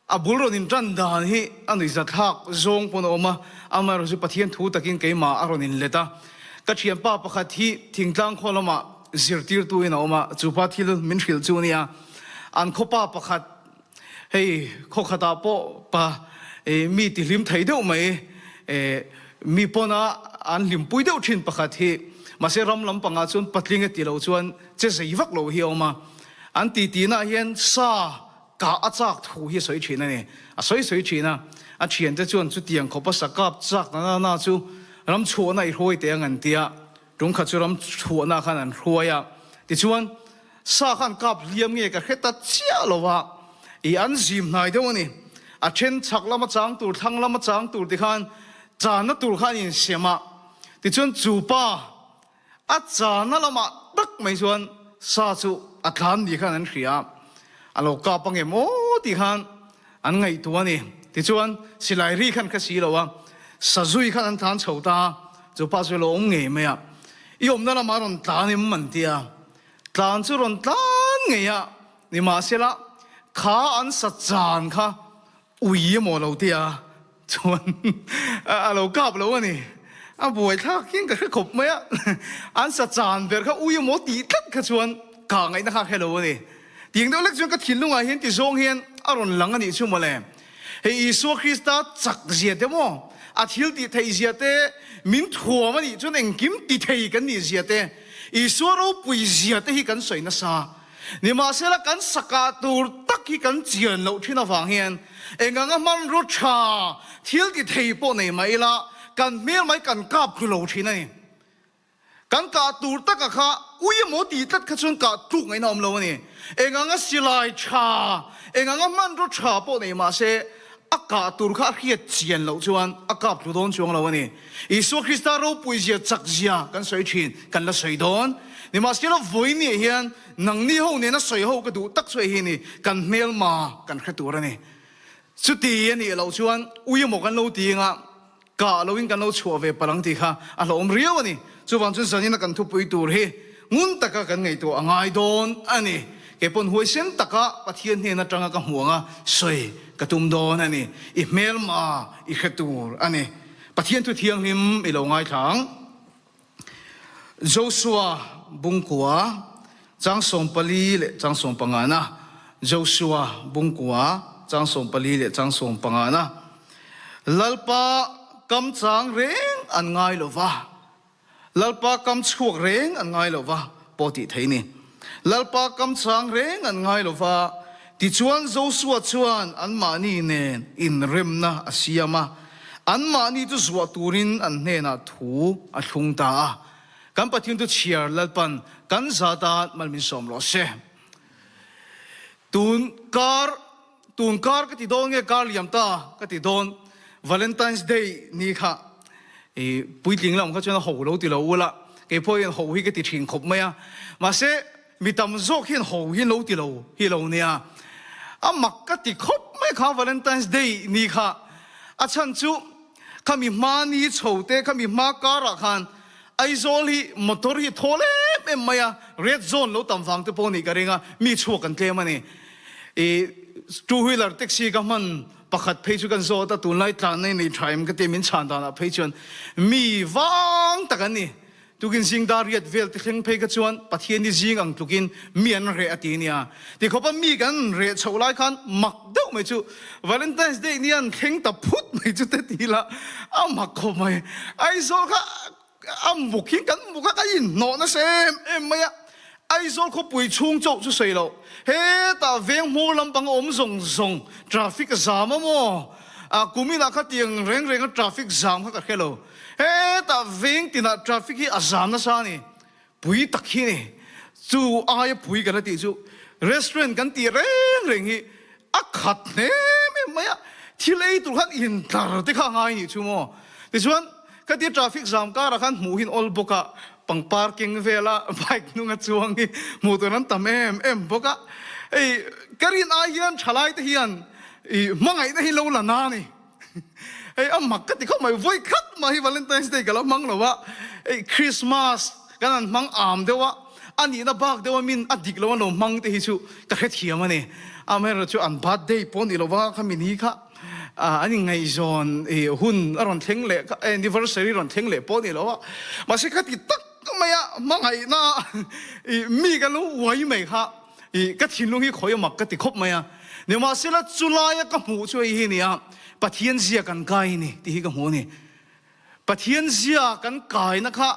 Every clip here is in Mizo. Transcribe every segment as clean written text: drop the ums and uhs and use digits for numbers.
A bul rawn intan dan hi a nuihzatthlak zawng pawn a awm a, amaherawhchu chu Pathian thu takin keimah a rawn inlet a. Ka thianpa pakhat hi thingtlang khaw lamah zirtirtuin a awm a, chu pa thil min hrilh chu a nia. An khawpa pakhat hei khaw khatah pawh pa mi tihlim thei deuh mai mi pawna an hlimpui deuh thin pakhat hi mahse ram lampangah chuan patling a ti lo chuan che zei vak lo hi a awm a. An titi-naah hian sa Kah a chak thu hi a sawi thin a ni. A sawi sawi thin a, a thiante chuan chutiang khawpa sa kap chak na na na chu ram chhuahna i hruai teh ang an ti a, tum khat chu ram chhuahna khan an hruai a. Tichuan, sa khan kap hliam nge ka hre ta chiah lo a, i an zim hnai deuh a ni. A then chhak lama chang tur, thlang lama chang tur ti khan channa tur kha an insiam a. Tichuan chu pa A chana lamah tak mai chuan sa chu a tlan ni khan an hria a, a lo kap ange maw tih khan an ngaihtuah a ni. Tichuan silai ri khan kha si lo a, sazui khan an tlan chho ta a, chu pa chu a lo awm ngei mai a, i awmna lamah a rawn tlan em an ti a, tlan chu rawn tlan ngei a, nimahsela kha an sa chan kha Ui emaw lo ti a, chuan a lo kap lo a ni. A buai thlak hian ka hre khawp mai a, an sa chan ber kha ui emaw tih tlat kha chuan kah ngaihna kha hre lo a ni. Tiang deuh lek chuan ka thinlungah hian ti zawng hian a rawn lang a nih chu mawle. Hei Isua Krista chak zia te maw, a thil tih theih zia te, min thuam a nih chuan engkim ti thei kan nih zia te, Isua ropui zia te hi kan sawi nasa. Nimahsela kan sakah tur tak hi kan chian loh thin avang hian eng anga hmanraw tha thil ti thei pawh nei mah ila kan hmel mai kan kap thlu lo thin a ni. Kan kah tur taka kha ui emaw tih tlat kha chuan kah tluk ngaihna awm lo a ni. Eng anga silai tha, eng anga hmanraw tha pawh nei mah se a kah tur kha a hriat chian loh chuan a kap thlu dawn chuang lo a ni. Isua Krista ropui zia chak zia kan sawi thin, kan la sawi dawn. Nimahsela vawiin hian nangni ho nena sawi ho ka duh tak chu hei hi ni, kan hmelma kan hre tur a ni. Chuti a nih loh chuan ui emaw kan lo ti anga kah loin kan lo chhuah ve palh ang tih kha a hlauhawm riau a ni. Chuvang chuan zanina kan thupui tur hi ngun taka kan ngaihtuah a ngai dawn a ni. Kei pawn huaisen taka Pathian hnen atanga ka hmuh anga sawi ka tum dawn a ni. I hmelma i hre tur a ni. Pathian thu thianghlim i lo ngaithla ang. Joshua bungkua chang 14 leh chang 15 na. Joshua bungkua chang 14 leh chang 15 na. Lalpa kam chang reng an ngai lo va. Lalpa kam chhuak reng an ngai lo va pawh tih thei ni. Lalpa kam chang reng an ngai lo va. Tichuan Joshua chuan anmahni nen inremna a siam a, anmahni chu zuah turin an hnenah thu a thlung ta a. Kan Pathian chu chhiar Lalpan kan za tan mal min sawm rawh se. Tun kar, tun kar ka ti dawn nge kar liam ta ka ti dawn, Valentine's Day ni kha i puitling lam kha chuan a ho lo ti lo ula, kei pawh hian ho hi ka ti thin khawp mai a, mahse Mi tam zawk hian ho hi lo ti lo hi lo nia. A mak ka ti khawp mai kha Valentine's Day ni kha. A chhan chu khami hma ni chho te khami hma karah khan Aizawl hi motor hi thawl em em mai a, red zone lo tam vang te pawh nih ka ring a, mi chhuak an tlem a ni. I two wheeler taxi ka hman pakhat phei chu kan zawt a, tunlai tlanna in nei tha em ka ti a, min chhan danah phei chuan mi vang tak an ni. Tukin zing dar riat vel te thleng phei kha chuan Pathian hi zing ang tlukin mi an reh a ti nia. Ti khawpa mi kan reh chhoh lai khan mak deuh mai chu Valentine's Day ni an thleng ta phut mai chu te ti ila a mak khawp mai. Aizawl kha a muk hi kan muk a kan inhnawh nasa em em mai a. Aizawl khawpui chhung chauh chu sawi loh. Hetah veng hmawr lampang a awm zawng zawng traffic a zam a maw? A kuminah kha tiang reng renga traffic zam kha ka hre lo. Hetah veng tinah traffic hi a zam nasa a ni. Pui tak hi a ni. Chu aia pui kan la tih chu restaurant kan tih reng reng hi a khat hnem em mai a. Thil ei tur khan intlar te kha a ngai nih chu maw. Tichuan khatia traffic zam karah khan hmuh hin awl bawk a, pangpar keng vela bike hnunga chuang hi hmuh tur an tam em em bawk a. Hei ka rin ai hian thalai te hian i hmangaihna hi lo la na a ni. Hei a mak ka ti khawp mai, vawi khat mah hi Valentine's Day ka lo hmang lo a, hei Christmas kan han hmang am deuh a, A nihna bak deuh a min a dik lo a lo hmang te hi chu ka hrethiam a ni. Amaherawhchu an birthday pawh ni lova khami ni kha an inngaihzawn hun a rawn thleng leh kha anniversary rawn thleng leh pawh ni lo a. Mahse khati tak mai a hmangaihna mi ka lo uai mai kha ka thinlung hi khawi a mak ka ti khawp mai a. Nimahsela chulaia ka hmuh chu hei hi nia Pathian zia kan kai a ni tih hi ka hmu a ni. Pathian zia kan kaina kha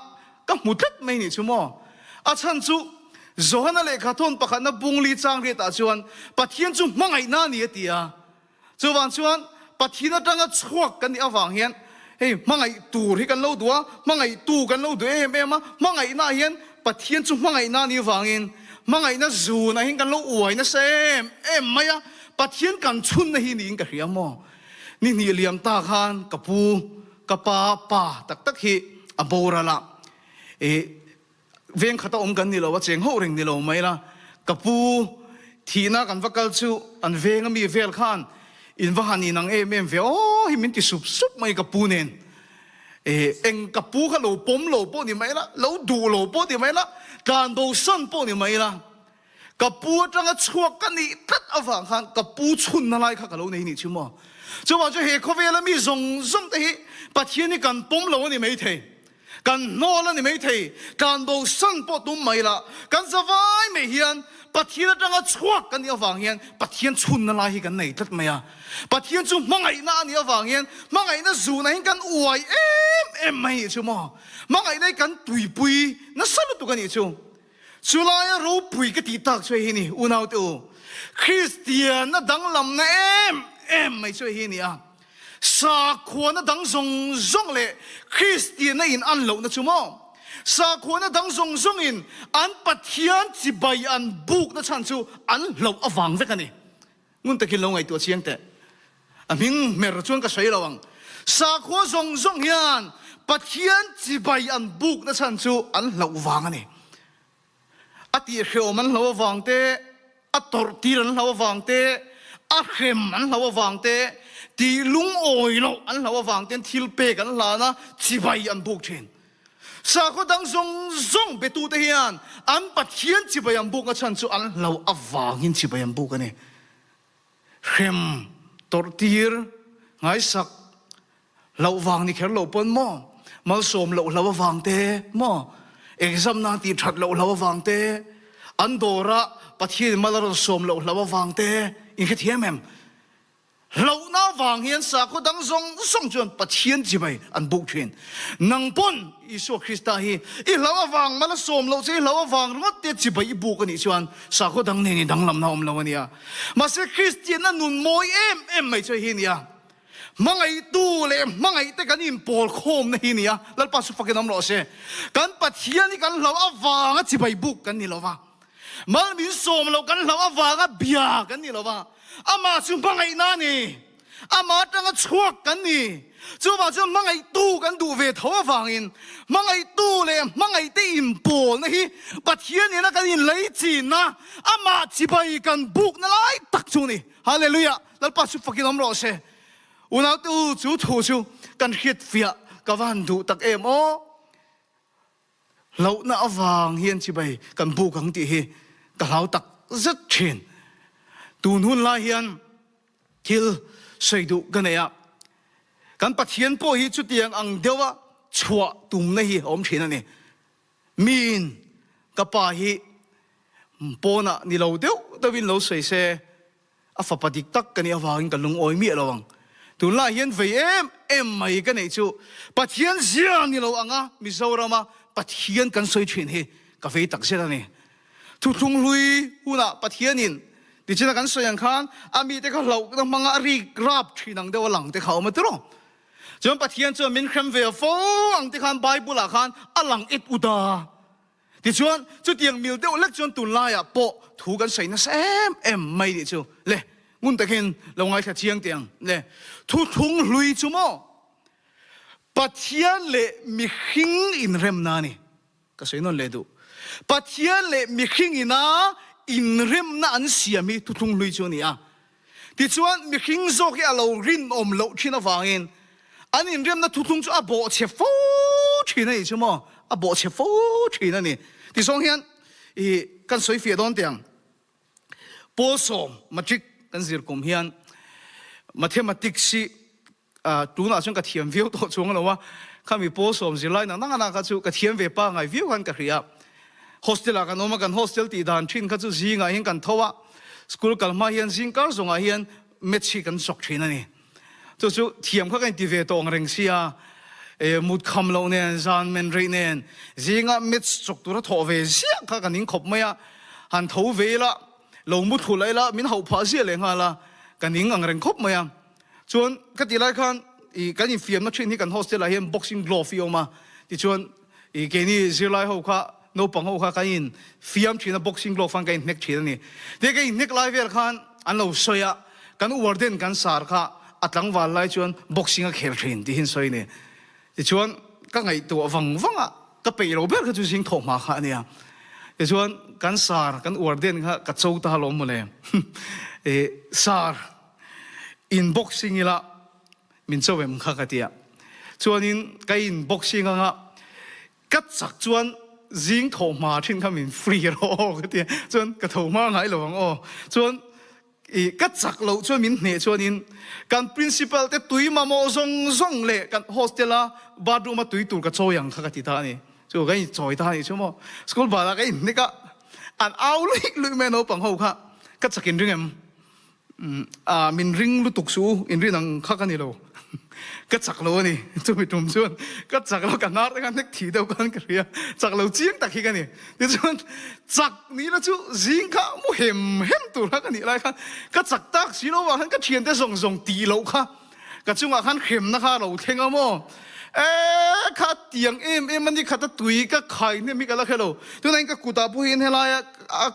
ka hmu tlat mai nih chu maw? A chhan chu Johana lehkha thawn pakhatna bungli chang riatah chuan Pathian chu hmangaihna a ni a ti a. Chuvang chuan Pathian atanga chhuak kan nih avang hian hei hmangaih tur hi kan lo duh a, hmangaihtu kan lo duh em em a, hmangaihnaah hian Pathian chu hmangaihna a nih avangin hmangaihna zunah hian kan lo uai nasa em em mai a, Pathian kan chhunna hi niin ka hria maw? Ni hnih liam ta khan ka pu, ka pa pa tak tak hi a boral a, i veng khata awm kan ni lo a, cheng hauh reng ni lo mai la, ka pu thihna kan va kal chu an veng ami vel khan in va han inang em em ve aw hi min ti sup sup mai ka pu nen. I eng ka pu kha lo pawm lo pawh ni mai la, lo duh lo pawh ni mai la, tlan bosan pawh ni mai la, Ka pu atanga chhuak ka nih tlat avang khan ka pu chhunna lai kha ka lo nei nih chu maw? Chuvang chu he khawvela mi zawng zawng te hi Pathian hi kan pawm lo a ni maithei, kan hnawl a ni maithei, tlan bo san pawh tum mai la, kan zavai mai hian Pathian atanga chhuak kan nih avang hian Pathian chhunna lai hi kan nei tlat mai a. Pathian chu hmangaihna a nih avang hian hmangaihna zunah hian kan uai em em mai nih chu maw? Hmangaihna hi kan tuipui nasa lutuk a nih chu. Chulaia ropui ka tih tak chu hei hi ni, unaute u, Kristianna danglamna em em mai chu hei hi ni a. Sakhuana dang zawng zawng leh Kristianna in an lohna chu maw? Sakhuana dang zawng zawngin an Pathian chibai an bukna chhan chu an hlauh avang vek a ni. Ngun takin lo ngaihtuah chiang teh. A hming hmer chuan ka sawi lo ang. Sakhua zawng zawng hian Pathian chibai an bukna chhan chu an hlauh vang a ni. A tihhrehawm an hlauh avang te, a tawrh tir an hlauh avang te, a hrem an hlauh avang te, tih lungawi loh an hlauh avang ten thil pek an hlan a, chibai an buk thin. Sakhaw dang zawng zawng betute hian an Pathian chibai an bukna chhan chu an hlauh avangin chibai an buk a ni. Hrem, tawrhtir, ngaisak, hlauh vang ni kher lo pawn maw? Malsawm loh hlauh avang te maw? Exam nan tih that loh hlauh avang te, an dawrah Pathianin mal a rawn sawm loh hlauh avang te, inhrethiam em? Hlauhna vang hian sakhaw dang zawng zawng chuan Pathian chibai an buk thin. Nang pawn Isua Krista hi i hlauh avang mal a sawm loh che i hlauh avang ringawt te chibai i buk a nih chuan sakhaw dang nen i danglamna a awm lo a nia. Mahse Kristianna nun mawi em em mai chu hei hi a ni a. Hmangaihtu leh hmangaihte kan inpawl khawmna hi a ni a. Lalpa chu fakin awm rawh se. Kan Pathian hi kan hlauh avanga chibai buk kan ni lo va. Mal min sawm loh kan hlauh avanga bia kan ni lo va, amah chu hmangaihna a ni. Amah atanga chhuak kan ni. Chuvang chuan hmangaihtu kan duh ve tho avangin hmangaihtu leh hmangaihte inpawlna hi Pathian nena kan inleichinna, amah chibai kan bukna lai tak chu a ni. Hallelujah! Lalpa chu fakin awm rawh se. Unaute u, chu thu chu kan hriatfiah ka va han duh tak em aw! Hlauhna avang hian chibai kan buk ang tih hi ka hlau tak zet thin. Tun hun lai hian thil sawi duh ka nei a, kan Pathian pawh hi chutiang ang deuha chhuah tumna hi a awm thin a ni. Miin ka pa hi pawnah ni lo deuh deuhin lo sawi se, A fapa dik tak ka nih avangin ka lungawi miah lo ang. Tunlai hian vei em em mai ka neih chu Pathian zia ni lo anga Mizorama Pathian kan sawi thin hi ka vei tak zet a ni. Thuthlung hlui hunah Pathianin tichina kan sawi ang khan a mite kha hlauhna hmanga a rik rap thin ang deuh a lang te kha a awm a tiraw. Chuan Pathian chuan min hrem ve fo ang te khan Bible ah khan a lang et ut a. Tichuan, chutiang mil deuh lek chuan tunlaiah pawh thu kan sawi nasa em em mai nih chu le, ngun takin lo ngaithla chiang teh ang le. Thuthlung hlui chu maw Pathian leh mihring inremna a ni. Ka sawi nawn leh duh. Pathian leh mihring ina inremna an siam hi thuthlung hlui chu a ni a. Tichuan, mihring zawk hi a lo rinawm loh thin avangin an inremna thuthlung chu a bawhchhe fo thin a nih chu maw? A bawhchhe fo thin a ni. Tizawng hian. I kan sawi fiah dawn teh ang. Pawl sawm matric kan zir kum hian mathematics hi tunah chuan ka thiam viau tawh chuang lo a, khami pawl sawm zirlai nang nang ana kha chu ka thiam ve pangai viau khan ka hria. Hostel ah kan awm a, kan hostel tih dan thin kha chu zingah hian kan tho a, school kal hma hian zing kar zawngah hian maths hi kan chawk thin a ni. Chu chu thiam kha ka inti ve tawh ang reng sia, e mut kham loh nen, zan men reih nen, zingah maths chawk tura thawh ve ziah kha ka ning khawp mai a, han tho ve ila, lo mu thlu lah ila min hauh phah ziah leh nghal a, ka ning ang reng khawp mai a. Chuan ka tih lai khan i kan infiamna thin hi kan hostel ah hian boxing glove hi a awm a, tichuan i keini zirlai ho kha naupang ho kha kan in fiam thin a boxing glove khan kan in hnek thin a ni. Tia kan in hnek lai vel khan an lo sawi a, kan warden kan sar kha a tlangval lai chuan boxing a khel thin tih hi an sawi a ni. Tichuan ka ngaihtuah vang vang a, ka peih lo ber kha chu zing thawh hma kha a nia. Tichuan kan sar kan warden kha ka cho ta alawm mawle. E sar in boxing ila min cho em kha ka ti a. Chuanin ka in boxing anga ka chak chuan zing thawh hma thin kha min free rawh aw ka ti a. Chuan ka tho hma ngai lo ang aw. Chuan i ka chak loh chuan min hneh chuanin kan principal te tui mamawh zawng zawng leh kan hostel a bathroom a tui tur ka chawi ang kha ka ti ta a ni. Chu ka inchawi ta a nih chu maw. School banah ka inhnek a, an au luih luih mai a naupang ho kha ka chak inring em? A min ring lutuk suh u, in rin ang kha ka ni lo. Ka chak lo a ni, chumi tum chuan ka chak lo, ka hnar te khan hnek thih deuh khan ka hria, chak lo chiang tak hi ka ni. Tichuan chak nih la chu zing kha mu hem hem tur kha ka nih lai khan ka chak tak si lo vang khan ka thiante zawng zawng tih loh kha Ka chungah khan hremna kha a lo thleng a maw? E, kha tiang em em a ni khat a tui ka khai hnem hi ka la hre lo. Tunah hian ka kutah pawh hian helaia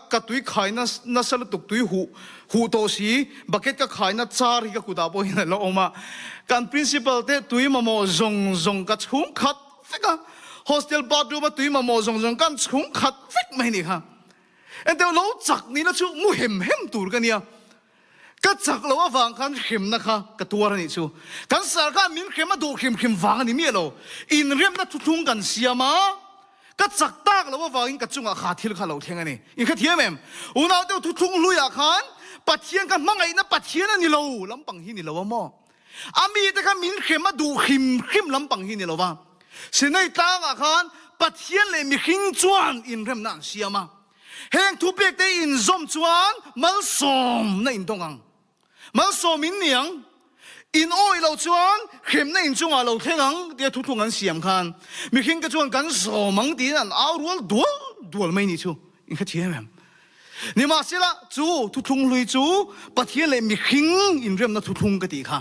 ka tui khai nasa lutuk tui huh huh tawh si bucket ka khaina char hi ka kutah pawh hian a la awm a. Kan principal te tui mamawh zawng zawng ka chhung khat vek a, hostel bathroom a tui mamawh zawng zawng kan chhung khat vek mai ni kha. Enteh lo chak nihna chu mu hem hem tur ka nia. Ka chak loh avang khan hremna kha ka tuar a nih chu. Kan sar khan min hrem a duh hrim hrim vang a ni miah lo. Inremna thuthlung kan siam a, ka chak tak loh avangin ka chungah kha thil kha lo thleng a ni. In hrethiam em? Unau deuh thuthlung hluiah khan Pathian kha hmangaihna Pathian a ni lo lampang hi ni lo a maw? A mite kha min hrem a duh hrim hrim lampang hi ni lo va. Sinai tlangah khan Pathian leh mihring chuan inremna an siam a. Heng thupek te inzawm chuan malsawmna in dawng ang. Malsawm in ni ang. In awih loh chuan hremna in chungah lo thleng ang tia thuthlung an siam khan mihring te chuan kan zawm ang tiin an au rual dual dual mai nih chu in hrethiam em? Nimahsela chu thuthlung hlui chu Pathian leh mihring inremna thuthlung ka tih kha.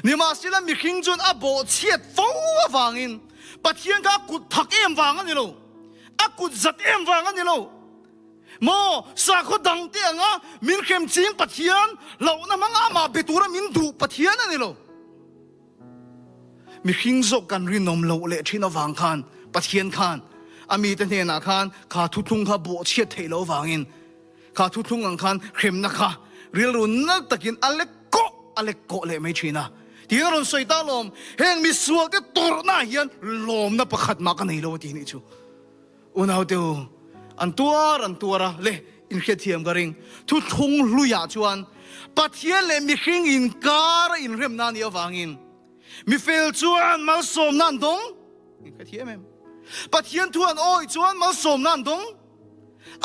Nimahsela mihring chuan a bawhchhiat fo avangin Pathian kha a kut thak em vang a ni lo. A kut zat em vang a ni lo maw? Sakhaw dang te anga min hrem ching Pathian hlauhna hmanga amah be tura min duh Pathian a ni lo. Mihring zawk kan rinawm loh leh thin avang khan Pathian khan a mite hnenah khan kha thuthlung kha bawhchhiat theih loh avangin kha thuthlung ang khan hremna kha rilru nal takin a lek kawh a lek kawh leh mai thin a. Tiin a rawn sawi ta lawm, heng misual te tawrhna ah hian lawmna pakhat mah ka nei lo a ti nih chu. Unau te u, an tuar an tuar a, le inhriatthiam ka ring. Thuthlung hluiah chuan Pathian leh mihring inkar a inremna a nih avangin mifel chuan malsawmna an dawng. Inhrethiam em? Pathian thu an awih chuan malsawmna an dawng.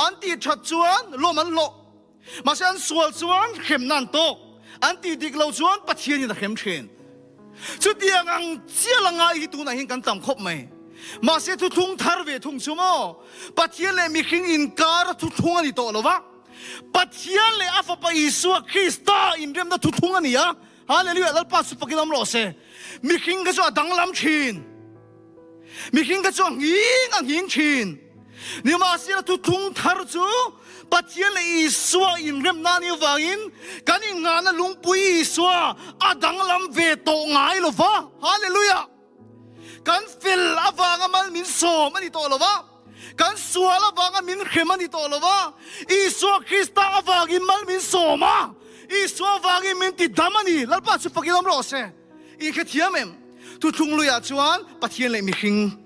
An tih that chuan lawm an hlawh. Mahse an sual chuan hremna an tawk. An tih dik lo chuan Pathianin a hrem thin. Chutiang ang chiah la ngai hi tunah hian kan tam khawp mai. Mahse thuthlung thar ve thung chu maw? Pathian leh mihring inkar a thuthlung a ni tawh lo va. Pathian leh a Fapa Isua Krista inremna thuthlung a ni a. Hallelujah! Lalpa chu fakin awm rawh se. Mihring kha chu a danglam thin. Mihring kha chu a nghing a nghing thin. Nimahsela thuthlung thar chu Pathian leh Isua inremna anih avangin kan innghahna lungpui Isua a danglam ve tawh ngai lo va. Hallelujah! Kan fel avanga mal min sawm a ni tawh lo va. Kan sual avanga min hrem a ni tawh lo va. Isua Krista avangin mal min sawm a. Isua avangin min ti dam a ni. Lalpa chu fakin awm rawh se. In hrethiam em? Thuthlung luiah chuan Pathian leh mihring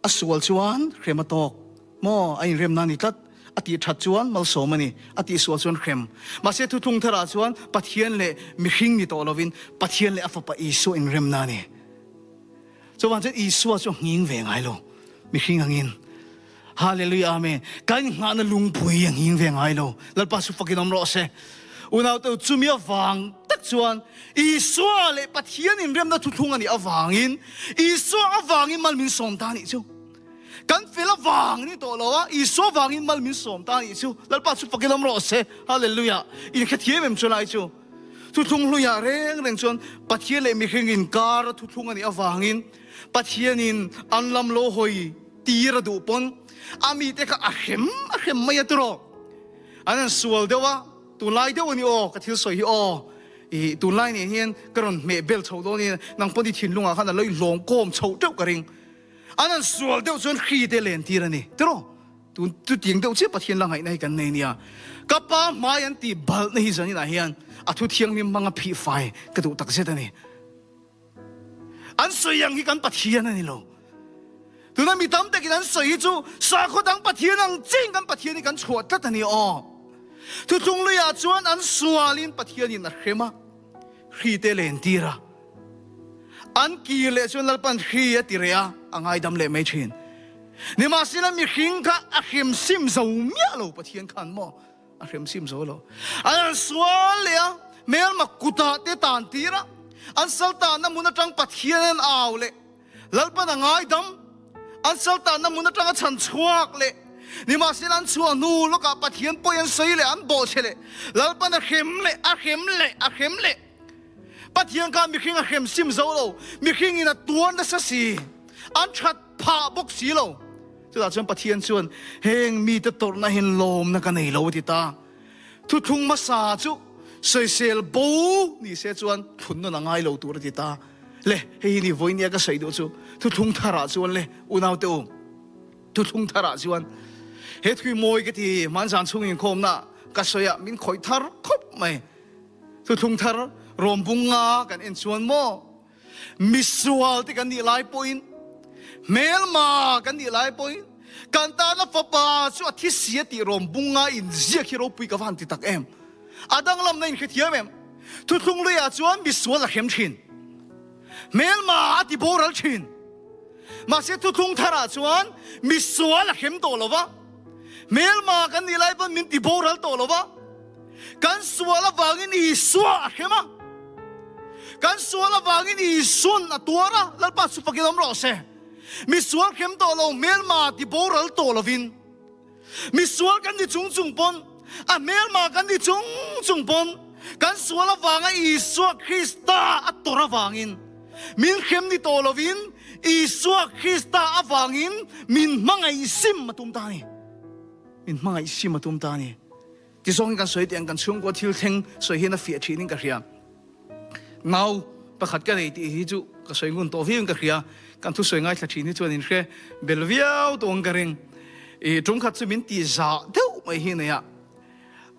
a sual chuan hrem a tawk maw? A inremna a ni tlat. A tih that chuan malsawm a ni, a tihsual chuan hrem. Mahse thuthlung tharah chuan Pathian leh mihring ni tawh lovin Pathian leh a Fapa Isua inremna a ni. Chuvang chuan Isua chu a nghing ve ngai lo, mihring angin. Hallelujah Amen. Kan inghahna lungpui a nghing ve ngai lo. Lalpa chu fakin awm rawh se. Unaute chumi avang tak chuan Isua leh Pathian inremna thuthlung a nih avangin Isua avangin mal min sawm ta a nih chu. Kan fel avang ni tawh lo a, Isua avangin mal min sawm ta a nih chu. Lalpa chu fakin awm rawh se. Hallelujah. Inhrethiam em chu lai chu. Thuthlung hluiah reng reng chuan Pathian leh mihring inkar a thuthlung a nih avangin Pathianin an lam lo hawi tir a duh pawn a mite kha a hrem a hrem mai a tiraw. An han sual deuh a, tunlai deuh a ni aw ka thil sawi hi aw. Ih tunlai nen hian ka rawn hmeh bel chho dawn in nang pawn i thinlungah khan a lo inhlawm kawm chho teuh ka ring. An han sual deuh chuan hri te len tir a ni tiraw. Tun chutiang deuh chiah Pathian la ngaihna hi kan nei nia. Ka pa hmai an tih balhna hi zaninah hian a thu thianghlim hmanga phih fai ka duh takzet a ni. An sawi ang hi kan Pathian a ni lo. Tuna mi tam takin an sawi hi chu sakhaw dang Pathian ang chiin kan Pathian hi kan chhuah tlat a ni aw. Thuthlung luiah chuan an sualin Pathianin a hrem a, hri te len tir a. An kir leh chuan Lalpan hri a ti reh a, a ngaidam leh mai thin. Nimahsela mihring kha a hrem sim zo miah lo Pathian khan maw? A hrem sim zo lo. An sual leh a, hmelma kutah te tan tir a, an sal tanna hmun atang Pathian an au leh, Lalpan a ngaidam, an sal tanna hmun atanga chhan chhuak leh, nimahsela an chhuah hnu lawkah Pathian pawi an sawi leh, an bawhchhe leh, Lalpan a hrem leh, a hrem leh, a hrem leh. Pathian kha mihring a hrem sim zo lo, mihringin a tuar nasa si, an that phah bawk si lo. Chutah chuan Pathian chuan, Heng mite tawrhna hian lawmna ka nei lo a ti ta. Thuthlung hmasa chu sawisel bo ni se chuan thlun nawn a ngai lo tur a ti ta. Le, hei hi ni vawinia ka sawi duh chu, thuthlung tharah chuan le, unaute u, thuthlung tharah chuan he thui mawi ka ti, hmanzan chhung inkhawmna ka sawi a, min khawih thar khawp mai. Thuthlung thar rawmbung nga kan en chuan maw? Misual te kan nih lai pawhin, hmelma kan nih lai pawhin, kan tana fapa chu a thi si a tih rawmbung nga inziak hi ropui ka va han ti tak em? A danglamna in hrethiam em? Thuthlung luiah chuan misual a hrem thin. Hmelma a ti boral thin. Mahse thuthlung tharah chuan misual a hrem tawh lo va, hmelma kan nih lai pawn min ti boral tawh lo va, Kan sual avangin Isua a hrem a, kan sual avangin Isuan a tuar a, Lalpa chu fakin awm rawh se. Mi sual hrem tawh lo, hmelma ti boral tawh lovin, mi sual kan ni chung chung pawn, a hmelma kan ni chung chung pawn, kan sual avanga Isua Krista a tawrh avangin, min hrem ni tawh lovin, Isua Krista avangin min hmangaih sim a tum ta a ni. Min hmangaih sim a tum ta a ni. Tizawngin kan sawi teh ang, kan chhungkua thil thleng sawi hian a fiah thin in ka hria. Nau pakhat ka nei tih hi chu ka sawi ngun tawh viau in ka hria. Kan thusawi ngaithla thin hi chuan in hre bel viau tawh ang ka ring. I tum khat chu min ti zah deuh mai hi nei a,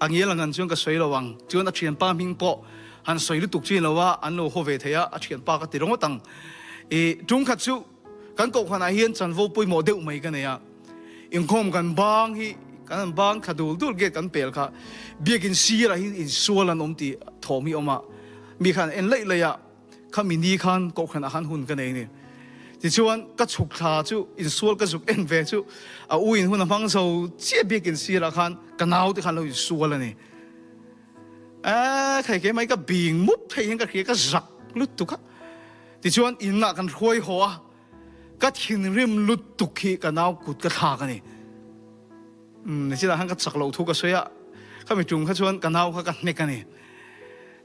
a ngial ang han chuan ka sawi lo ang. Chuan a thianpa hming pawh han sawi lutuk chin lo a, an lo haw ve thei a, a thianpa ka ti ringawt ang. I tum khat chu Kan kohhranah hian chanvo pawimawh deuh mai ka nei a, inkhawm kan bang hi kan han bang thla dul dul gate kan pel kha biakin sirah hian insual an awm tih thawm hi a awm a, mi khan en laih laih a, khami ni khan kohhranah khan hun ka nei a ni. Tichuan ka chhuk thla chu insual ka zuk en ve chu a u in hun a hmang zo chiah biakin sirah khan ka naute khan lo insual a ni. Eee thei keimah hi ka bing mup thei hian ka hria ka zak lutuk a. Tichuan inah kan hruai haw a, ka thinrim lutuk hi ka nau kut ka thlak a ni. Umm nichinah khan ka chak loh thu ka sawi a, khami tum kha chuan ka nau kha ka hnek a ni.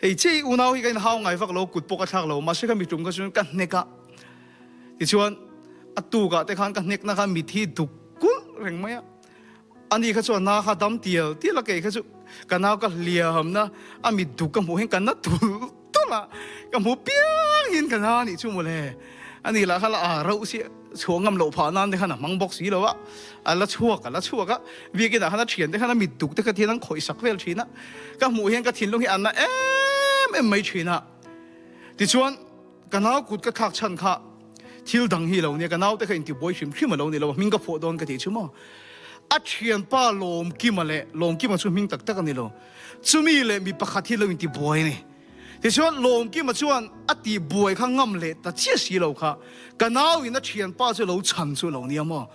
Hei chiah hi unau hi ka inhau ngai vak lo, kut pawh ka thlak lo, mahse khami tum kha chuan ka hnek a. Tichuan a tukah te khan ka hnekna kha mit hi duk kulh reng mai a. Ani kha chuan na kha dam tial tial a, kei kha chu ka nau ka hliamna a mit duk ka hmuh hian ka na tulh tulh a, ka hmu piang in ka na anih chu mawle. Ani lah kha la a rauh si chhuah ngam loh phah nan te khan a hmang bawk si lo a, a la chhuak a la chhuak a, biakin ah khan a thian te khan a mit duk te kha thian an khawih sak vel thin a, ka hmuh hian ka thinlung hi a na em em mai thin a. Tichuan. Ka nau kut ka thlak chhan kha thil dang hi lo nia, ka naute kha intibuai hrim hrim a lo ni lo, hming ka phuah dawn ka tih chu maw. A thianpa Lawmkima leh, Lawmkima chu hming tak tak a ni lo, chumi leh mi pakhat hi lo intibuai a ni. Tichuan Lawmkima chuan a tihbuai kha ngam leh ta chiah si lo kha, ka nauin a thianpa chu lo chhan chu lo nia maw?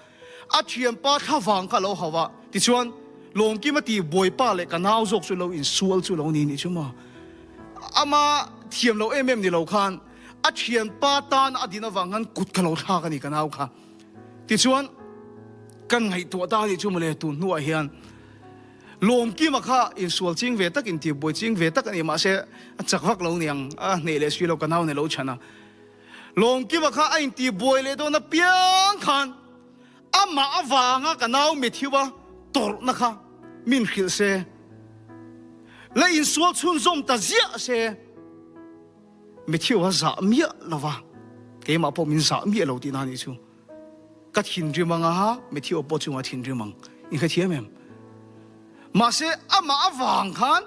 A thianpa thlavang kha a lo hauh a, tichuan Lawmkima tihbuai pa leh ka nau zawk chu lo insual chu lo ni nih chu maw? Ama thiam lo em em ni lo khan a thianpa tan a din avang khan kut ka lo thlak a ni ka nau kha. Tichuan kan ngaihtuah ta a nih chu mawle tun hnuah hian Lawmkima kha insual ching ve tak intihbuai ching ve tak a ni mahse a chak vak lo niang a hneh leh si lo ka nau nei lo chhan a. Lawmkima kha a intihbuai leh dawn apiang khan amah avanga ka nau Matthew a tawrhna kha min hrilh se la insual chhunzawm ta ziah se. Matthew a zah miah lo va, keimah pawh min zah miah lo tihna a nih chu. Ka thinrim ang a, Matthew pawh chungah thinrim ang. In hrethiam em? Mahse, amah avang khan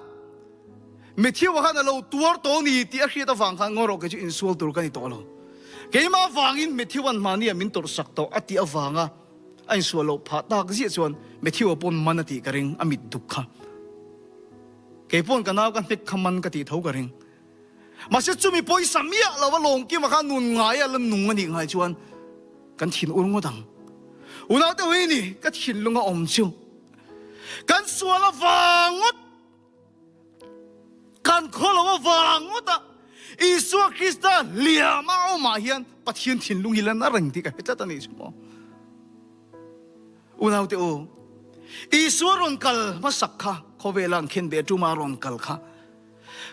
Matthew-a khan a lo tuar tawh ni tih a hriat avang khan ngaw rawh kei chu insual tur ka ni tawh lo. Keimah avangin Matthew-a'n mahniah min tawrhsak tawh a tih avanga a insual loh phah tak ziah chuan Matthew-a pawn man a tih ka ring, a mit duk kha. Kei pawn ka nau ka hnek kha man ka tih tho ka ring. Mahse chumi pawisa miah lo a lawmkima kha nun ngai a la nung a nih ngai chuan kan thin ur ngawt ang. Unaute hui ni ka thinlung a awm chu kan sual avang ngawt, kan khaw lo avang ngawt a Isua Krista hliam a awmah hian Pathian thinlung hi la na reng tih ka hre tlat a nih chu maw. Unaute u, Isua rawn kal hmasak kha khawvela an khen ve tuma rawn kal kha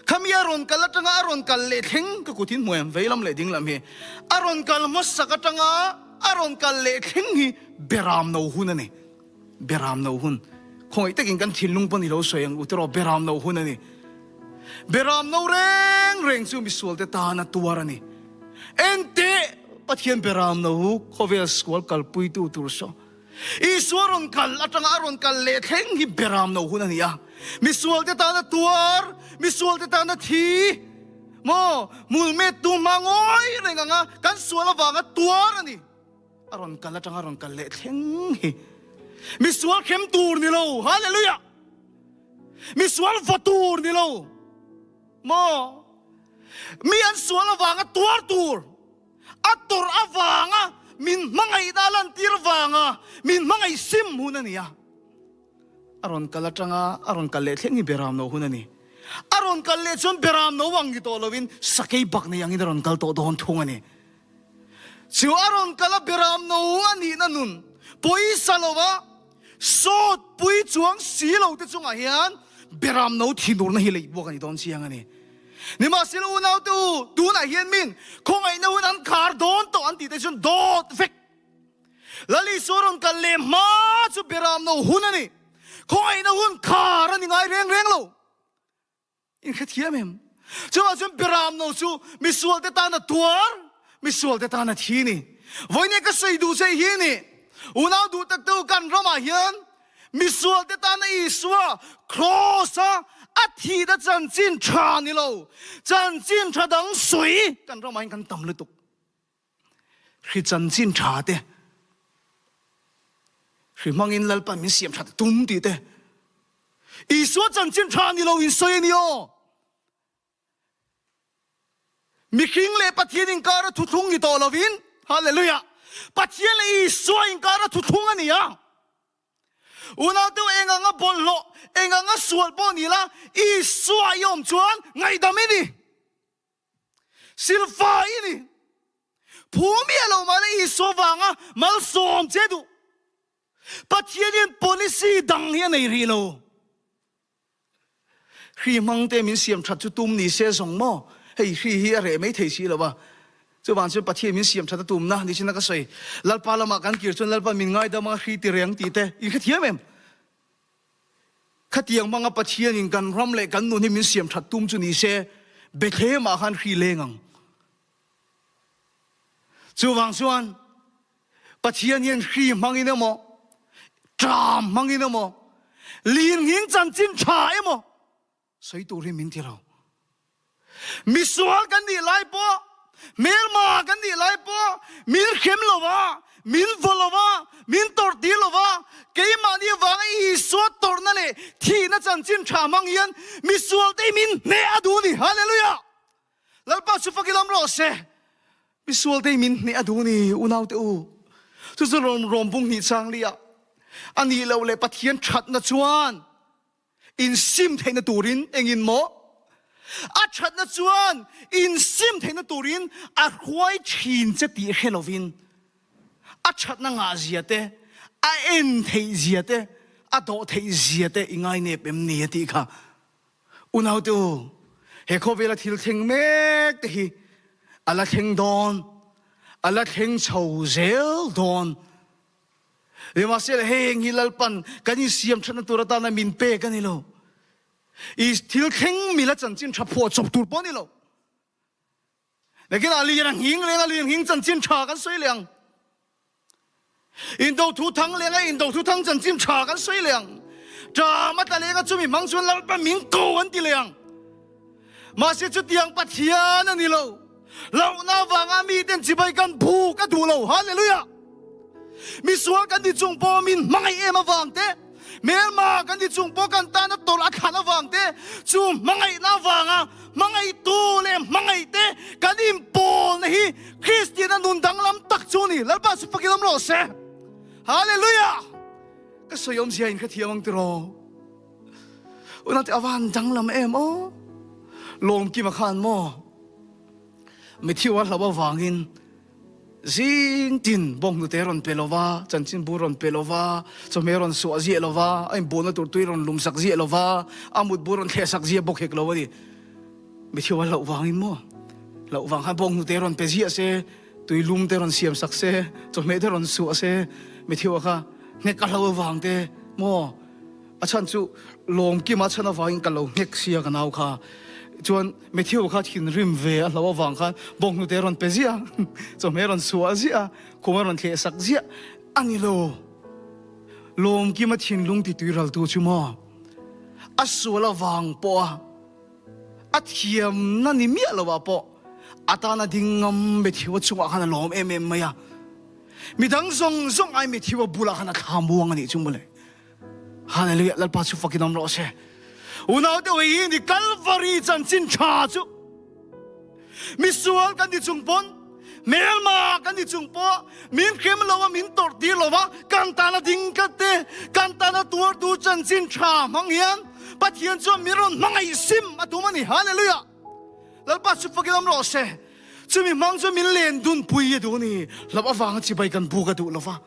Khami a rawn kal atanga a rawn kal leh thleng ka kut in hmuai ang veilam leh dinglam hi a rawn kal hmasak atanga a rawn kal leh thleng hi beram no hun a ni. Beram no hun. Khawngaih takin kan thinlung pawn i lo sawi ang u tiraw beram no hun a ni. Beram no reng reng chu misualte tan a tuar a ni. Enteh Pathian beram no khawvel sual kalpuitu tur saw. Isua rawn kal atanga a rawn kal leh thleng hi beram no hun a ni a. Misualte tana tuar, misualte tana thi, maw, hmulmet tu hma ngawi reng anga kan sual avanga tuar a ni. A rawn kal atanga a rawn kal leh thleng hi misual khem tur ni lo. Hallelujah! Misual va tur ni lo. Maw, mi an sual avanga tuar tur. A tawrh avanga min hmangaihna a lantir vanga min hmangaih sim hun a ni a. A rawn kal atanga a rawn kal leh thleng hi beram no hun a ni. A rawn kal leh chuan beram no ang ni tawh lovin sakei bak nei angin a rawn kal tawh dawn thung a ni. Chu a rawn kal a beram no a nihna nun pawisa lova sawt pui chuang si lo te chungah hian beram no thinurna hi leih buak a ni dawn chiang a ni. Nimahsela unaute u, tunah hian min khawngaihna hun an khar dawn tawh an tih te chuan dawt vek. Lal Isua rawn kal leh hma chu beram no hun a ni. Khawngaihna hun khar a ni ngai reng reng lo. In hrethiam em? Chuvang chuan beram no chu misualte tan a tuar, misualte tan a thi ni. Vawiin ka sawi duh che hi ni, unau duh tak te u kan ramah hian Misualte tana Isua kraws-a a thihna chanchin tha ni lo, chanchin tha dang sawi kan ramah hian kan tam lutuk. Hri chanchin tha te, hri hmangin Lalpan min siam that tum tih te, Isua chanchin tha ni lo in sawi a ni aw. Mihring leh Pathian inkara thuthlung ni tawh lovin, Hallelujah, Pathian leh Isua inkara thuthlung a ni a. Unaute eng anga bawlhhlawh, eng anga sual pawh ni la, Isua i awm chuan ngaihdam i ni. Silfa i ni. Phu miah lo mah la Isua vanga malsawm che duh. Pathian hian policy dang hi a nei rih lo. Hri hmang te min siam that chu tum ni se zawng maw? Hei hri hi a reh mai thei si lo a. Chuvang chuan Pathian min siam that a tumna ni chin a ka sawi. Lalpa lamah kan kir chuan Lalpa min ngaidam a hri ti reng tih te in hrethiam em? Khatiang hmanga Pathian in kan ram leh kan nun hi min siam that tum chu ni se Bethlehem ah khan hri leng ang. Chuvang chuan Pathian hian hri hmangin emaw, ṭam hmangin emaw, lirnghing chanchin ṭha emaw sawi tur hi min ti lo. Misual kan nih lai pawh, hmelma kan nih lai pawh min hrem lo va, Min vaw lo va, min tawrh tir lo va, keimahni avanga Isua tawrhna leh thihna chanchin tha hmang hian misualte hi min hneh a duh a ni. Hallelujah! Lalpa chu fakin awm rawh se. Misualte hi min hneh a duh a ni, unaute u. Chu chu rawn rawm bung hnih chang li ah a nih loh leh Pathian thatna chuan Insim theihna turin engin maw? A thatna chuan insim theihna turin a hruai thin che tih hre lovin a thatna ngah zia te, a en theih zia te, a dawh theih zia te i ngainep em ni a tih kha. Unaute u, he khawvela thil thleng mek te hi a la thleng dawn, a la thleng chho zel dawn. Nimahsela heng hi Lalpan kan insiam thatna tur atana min pek a ni lo. I thil thleng mila chanchin tha phuah chawp tur pawh a ni lo. Nakinah lian a nghing leng a, lian nghing chanchin tha kan sawi leh ang. Indo thu thang leng a, indo thu thang chanchin tha kan sawi leh ang. Ṭam a tla leng a, chumi hmang chuan Lalpan min ko an ti leh ang. Mahse chutiang Pathian a ni lo. Hlauhna avanga miten chibai kan buk a duh lo. Hallelujah! Misual kan ti chung pawh min hmangaih em avang te, hmelma kan ti chung pawh kan tana tawrh a thlan avang te, chu hmangaihna avanga hmangaihtu leh hmangaih te kan inpawlna hi Kristiana nun danglam tak chu a ni. Lalpa chu fakin awm rawh se. Hallelujah! Ka sawi awmzia in ka thiam ang tiraw? Unate avan danglam em aw. Lawmkima khan maw Matthew a hlauh avangin zing tin bawnghnute rawn pe lova, chanchinbu rawn pe lova, chawhmeh rawn suah ziah lova, a inbualna tur tui rawn lumsak ziah lova, a mutbu rawn thlehsak ziah bawk hek lo a ni. Matthew a hlauh vangin maw hlauh vang khan bawnghnute rawn pe ziah se, tui lum te rawn siamsak se, chawhmeh te rawn suah se, Matthew a kha hnek a hlauh avang te maw A chhan chu Lawmkima chhan avangin ka lo nghek sia ka nau kha. Chuan Matthew kha thinrim ve a hlo avang khan bawnghnute a rawn pe ziah a, chawhmeh a rawn chhuah ziah a, khum a rawn thleh sak ziah a ni lo. Lawmkima thinlung ti tuiraltu chu maw a sual avang pawha a thiamna ni miah loah pawh a tana ding ngam Matthew-a chungah khan a lawm em em mai a. Midang zawng zawng ai Matthew-a bulah khan a thla muang a nih chu mawle. Hallelujah Lalpa chu fakin awm rawh se. Unau te hi ni Calvary chanchin tha chu misual kan ni chung pawn hmelma kan ni chung pawh min hrem lo a min tawrh tir lo va kan tana ding tlat te kan tana tuartu chanchin tha hmang hian Pathian chuan min rawn hmangaih sim a tum a ni. Hallelujah Lalpa chu fakin awm rawh se. Chumi hmang chu min len dun pui a duh a ni. Hlauh avanga chibai kan buk a duh lo va.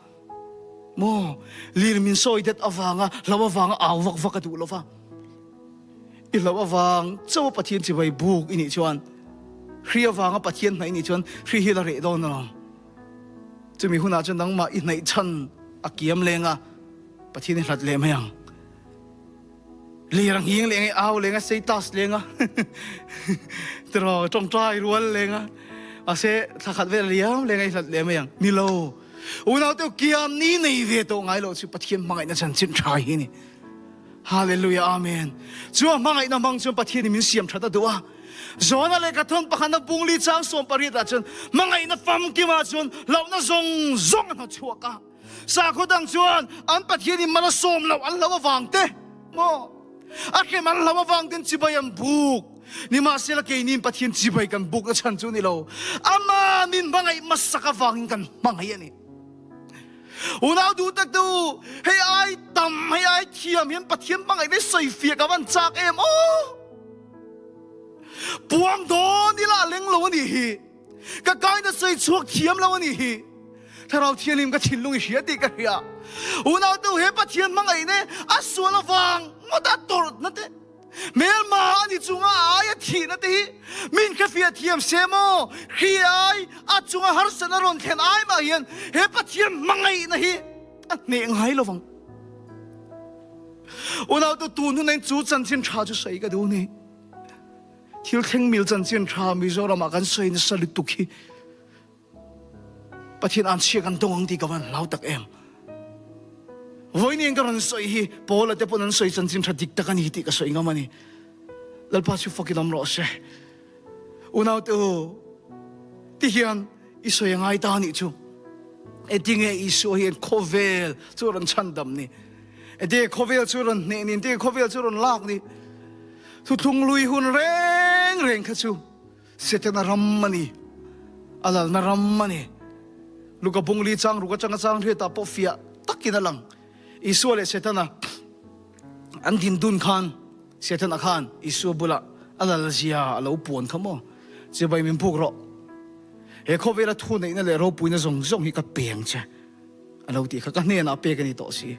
Maw, lir min sawi det avanga hlauh avanga au vak vak a duh lo va. I hlauh avang chauh a Pathian chibai buk i nih chuan, hri avanga Pathian hnaih i nih chuan hri hi la reh dawn alawm. Chumi hunah chuan nangmah i hnaih chhan a kiam leng a, Pathian i hlat leh mai ang. Lir a nghing leng i au leng a status leng a tiraw tawngtai rual leng a mahse thla khat vel a liam leng a i hlat leh mai ang ni lo unau te kiam ni nei ve tawh ngai lo chu Pathian hmangaihna chanchin tha hi ni Hallelujah Amen chu a hmangaihna hmang chuan Pathian in min siam that a duh a Jona lehkha thawn pakhatna bungli chang sawm pariat ah chuan hmangaihna famkimah chuan hlauhna zawng zawng a hnawchhuak a Sakhaw dang chuan an Pathian in mal a sawm loh an hlau avang te maw a hrem an hlau avang ten chibai an buk. Nimahsela keini in Pathian chibai kan buk na chhan chu ni lo. Ama min hmangaih hmasak avangin kan hmangaih a ni. Unau duh tak te u, hei ai tam, hei ai thiam hian Pathian hmangaih ve sawi fiah ka van chak em aw. Puang dawn ila a leng lo a nih hi. Ka kaina sawi chhuak thiam lo a nih hi. Thlarau Thianghlim ka thinlung i hria tih ka hria. Unau tu he Pathian hmangaih ne a sual avang ngawt a tawrhna te, hmelma a ni chunga a aia thihna te hi min hrefiah thiam se maw? Hri ai a chunga harsatna rawn thlen ai mah hian he Pathian hmangaihna hi a hneh ngai lovang. Unau tu tun hun ah chu chanchin tha chu sawi ka duh ni. Thil thleng mil chanchin tha Mizoram ah kan sawi nasa lutuk hi Pathian an chhia kan dawng ang tih ka van hlau tak em. Vawiin ka rawn sawi hi Paula te pawn an sawi chanchin tha dik tak a ni tih ka sawi ngam a ni. Lalpa chu fakin awm rawh se. Unau te u, ti hian i sawi a ngai ta a nih chu. Engtinge Isua hian khawvel chu a rawn chhandam ni? Engtinge khawvel chu a rawn hneh ni? Engtinge khawvel chu a rawn lak ni? Thuthlung lui hun reng reng kha chu Setana ram a ni, a lalna ram a ni. Luka bungli chang ruk atanga chang hriatah pawh fiah takin a lang. Isua leh Setana an din dun khan Setana khan Isua bulah a lal zia a lo puan kha maw? Chibai min buk rawh. He khawvela thu neihna leh ropuina zawng zawng hi ka peng che a lo tih kha ka hnenah pek a ni tawh si.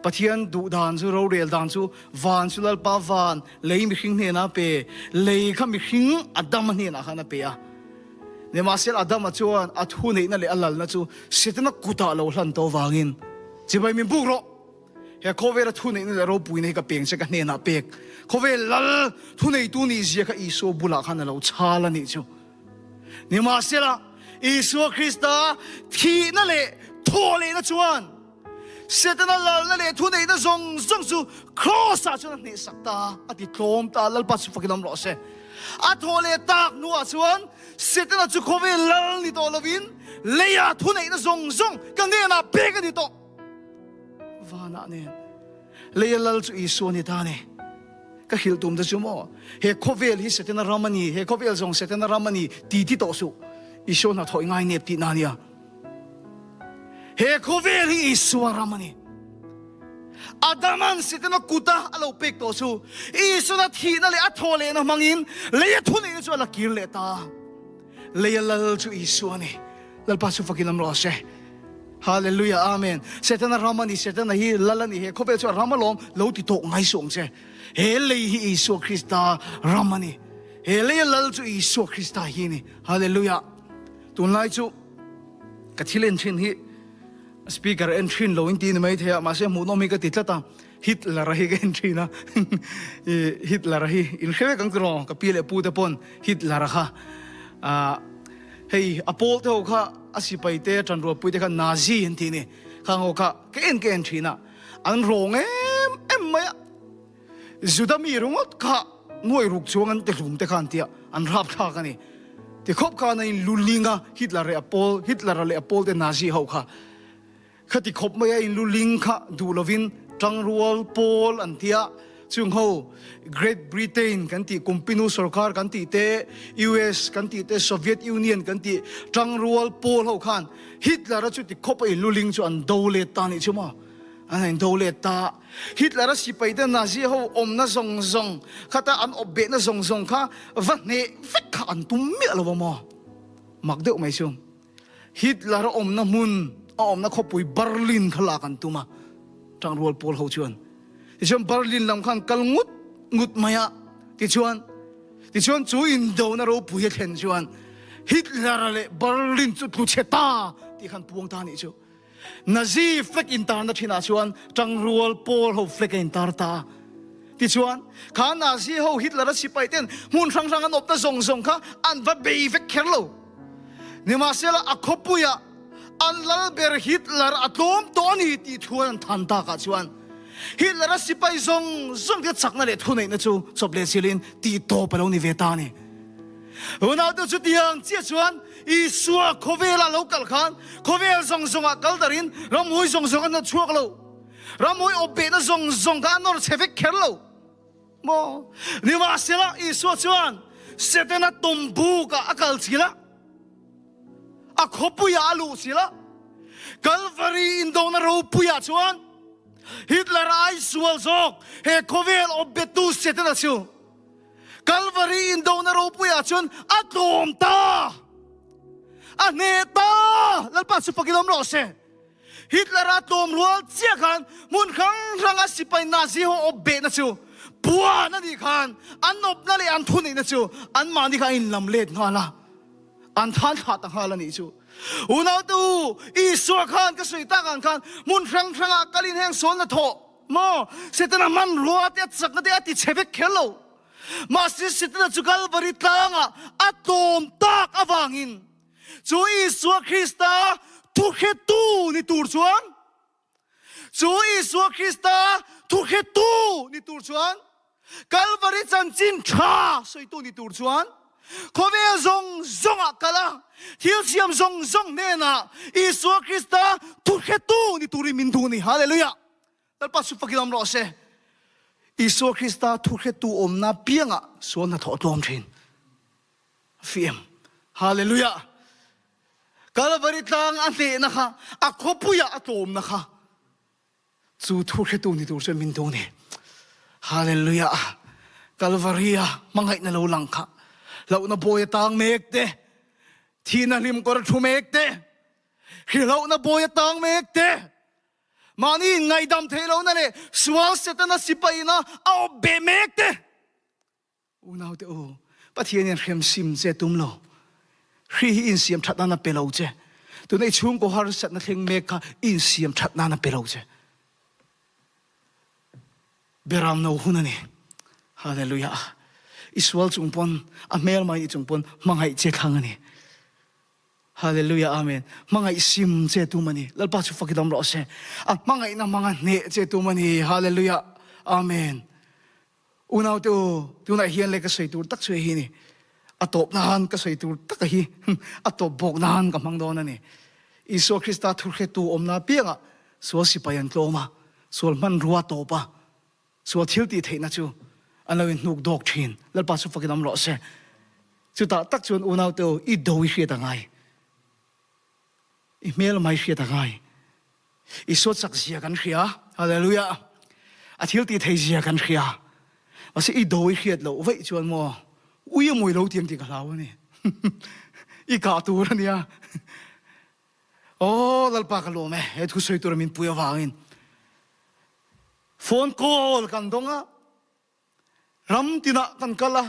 Pathian duh dan chu rorel dan chu van chu Lalpa van lei mihring hnenah a pe, lei kha mihring Adama hnenah khan a pe a. Nimahsela Adama chuan a thu neihna leh a lalna chu Setana kutah lo hlan tawh vangin chibai min buk rawh. He khawvela thuneihna leh ropuina hi ka peng che ka hnenah pek. Khawvel lal thuneitu nih zia kha Isua bulah khan a lo chhal a nih chu. Nimahsela, Isua Krista thihna leh thawhlehna chuan Setana lalna leh thuneihna zawng zawng chu Kraws-ah chuan a hnehsak ta, a ti tlawm ta, Lalpa chu fakin awm rawh se. A thawhleh tak hnuah chuan Setana chu khawvel lal ni tawh lovin leia thuneihna zawng zawng ka hnenah pek a ni tawh. Vanah nen leia lal chu Isua ni ta a ni. Ka hrilh tum te chu maw, he khawvel hi Setana ram a ni, he khawvel zawng Setana ram a ni ti ti tawh suh. Isua hnathawh i ngai nep tihna a nia. He khawvel hi Isua ram a ni. Adaman Setana kuta a lo pek tawh chu Isuana thihna leh a thaw lehna hmangin leia thuneihna chu a la kir leh ta. Leia lal chu Isua a ni. Lalpa chu fakin awm rawh se. Hallelujah Amen. Setana ram a ni, Setana hi lal a ni, he khawvel chu a ram alawm lo ti tawh ngai suh ang che. He lei hi Isua Krista ram a ni. He lei a lal chu Isua Krista hi a ni. Hallelujah. Tunlai chu ka thil en thin hi speaker en thin lo in ti ni mai thei a, mahse hmuhnawm hi ka ti tlat a. Hitler a hi ka en thin a, Hitler a hi in hre vek ang tiraw ka pi leh pu te pawn Hitler a kha hei a pawl te ho kha a sipai te tanrualpui te kha Nazi an tih ni khang ho kha ka en ka en thin a an rawng em em mai a Juda mi ringawt kha nuai ruk chuang an ti hlum te kha an tia an rapthlak a ni ti khawp khan a in luling a Hitler leh a pawl Hitler a leh a pawl te Nazi ho kha Khati khawp mai a inluling kha duh lovin tangrual pawl an ti a, chung ho Great Britain kan tih, Kumpinu sorkar kan tih te, US kan tih te, Soviet Union kan tih tangrual pawl ho khan Hitler-a chuti khawp a inluling chu an do let ta nih chu maw? An han do let ta. Hitler-a sipai te Nazi ho awmna zawng zawng khata an awp behna zawng zawng kha va hneh vek kha an tum miah lo a maw? Mak deuh mai chu. Hitler a awmna hmun, a awmna khawpui Berlin kha lak an tum a, tangrual pawl ho chuan. Tichuan Berlin lam khan kal ngut ngut mai a, tichuan tichuan chu indona ropui a thlen chuan Hitler-a leh Berlin chu tlu chhe ta tih khan puang ta anih chu. Nazi flag intarna thinah chuan tangrual pawl ho flag a intar ta a. Tichuan, kha Nazi ho Hitler-a sipai ten hmun hrang hrang an awpna zawng zawng kha an va bei vek kher lo. Nimahsela a khawpuiah an lal ber Hitler a tlawm tawh a ni tih thu an than takah chuan Hitler-a sipai zawng zawng te chakna leh thuneihna chu chawp leh chilhin tih tawp a lo ni ve ta a ni. Unaute chutiang chiah chuan Isua khawvela lo kal khan khawvel zawng zawngah kal darin ramhawi zawng zawng a nawt chhuak lo. Ramhawi awp behna zawng zawng kha a nawr chhe vek kher lo maw? Nimahsela Isua chuan Setana tawmbukah a kal chil a, a khawpuiah a luh chil a, Kalvari indona ropuiah chuan Hitler ai sual zawk he khawvel awp bettu Setana chu Kalvari indona ropuiah chuan a tlawm ta, a hneh ta, Lalpa chu fakin awm rawh se. Hitler-a tlawm rual chiah khan hmun hrang hranga sipai Nazi ho awp behna chu puan a nih khan an awpna leh an thuneihna chu anmahni kha a inlam let nghal a, an than thlah ta nghal a nih chu. Unaute u, Isua khan ka sawi tak ang khan hmun hrang hrangah kalin heng sualna thawh maw Setana hmanrua te a chakna te a ti chhe vek kher lo. Mahse Setana chu Kalvari tlangah a tlawm tak avangin Chu Isua Krista thuhretu ni tur chuan, chu Isua Krista thuhretu ni tur chuan, Kalvari chanchin tha sawitu ni tur chuan, Khawvel zawng zawngah kal a, thil siam zawng zawng hnenah Isua Krista thuhretu ni turin min duh a ni. Hallelujah! Lalpa chu fakin awm rawh se. Isua Krista thuhretu awmna piangah sual hnathawh a tlawm thin. A fi em? Hallelujah! Kalvari tlang a hnehna kha, a khawpuiah a tlawmna kha, chu thuhretu ni tur chuan min duh a ni. Hallelujah! Kalvari-a hmangaihna lo lang kha, hlauhna bawi a tang mek te, thihna hlim kawr a thu mek te, hrilhlohna bawi a tang mek te, Mahni in ngaihdam theih lohna leh sual Setana sipaina a awp beh mek te. Unaute u, Pathian hian hrem sim che tum lo. Hri hi insiam that nan a pe lo che. Tuna i chhungkaw harsatna thleng mek kha insiam that nan a pe lo che. Beram no hun a ni. Hallelujah. I sual chung pawn, a hmel mai ni chung pawn hmangaih che thlang a ni. Hallelujah Amen. Hmangaih sim che tum a ni. Lalpa chu fak i dam rawh se. A hmangaihna hmanga hneh che tum a ni. Hallelujah Amen. Unau te u, tunah hian le ka sawi tur tak chu hei hi ni. A tawp nan ka sawi tur tak a hi a tawp bawk nan ka hmang dawn a ni. Isua Krista thuhretu awmna apiangah sual sipai an tlawm a, sual hmanrua tawp a, Sual thil tih theihna chu an lo inhnuk dawk thin. Lalpa chu fakin awm rawh se. Chutah tak chuan unaute u, i do i hriat a ngai. I hmel mai hriat a ngai. I suat chak zia kan hria. Hallelujah. A thil tih thei zia kan hria. Mahse i do i hriat loh vaih chuan maw ui a mawi lo tiang tih ka hlau a ni. I kah tur a nia. Aw Lalpa ka lawm e, he thu sawi tura min pui avangin. Phone call kan dawng a, ram tinah kan kal a,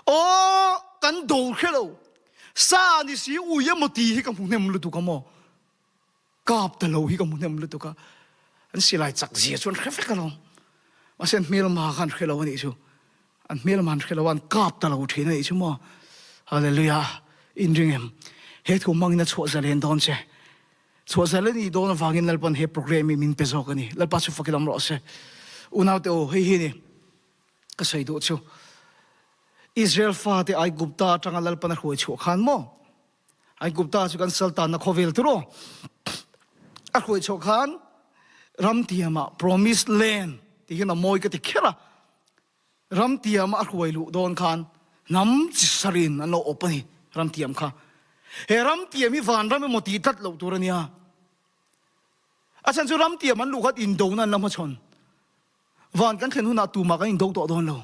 aw kan do hre lo, sa ni si ui emaw ti hi ka hmu hnem lutuk a maw, kap ta lo hi ka hmu hnem lutuk a, an silai chak zia chu an hre vek alawm, mahse an hmelma kha an hre lo a nih chu, an hmelma an hre lo a, an kap ta lo thin a nih chu maw, Hallelujah, inring em, he thu hmangin a chhuah zalen dawn che. Chhuah zel a nih dawn avangin Lalpa'n he programme hi min pe zawk a ni. Lalpa chu fakin awm rawh se. Unaute aw, hei hi ni ka sawi duh chu. Israel fate Aigupta atanga Lalpa'n a hruai chhuah khan maw? Aigupta chu kan saltanna khawvel tur aw. A hruai chhuah khan ram tiamah Promised Land tih hian a mawi ka ti kher a. Ram tiam a hruai luh dawn khan hnam chi sarin an lo awp a ni, ram tiam kha. He ram tiam hi vanram emaw tih tlat loh tur a nia. A chhan chu ram tiam an luh khan indona an la hmachhawn. Van kan thlen hunah tumah kan indo tawh dawn lo.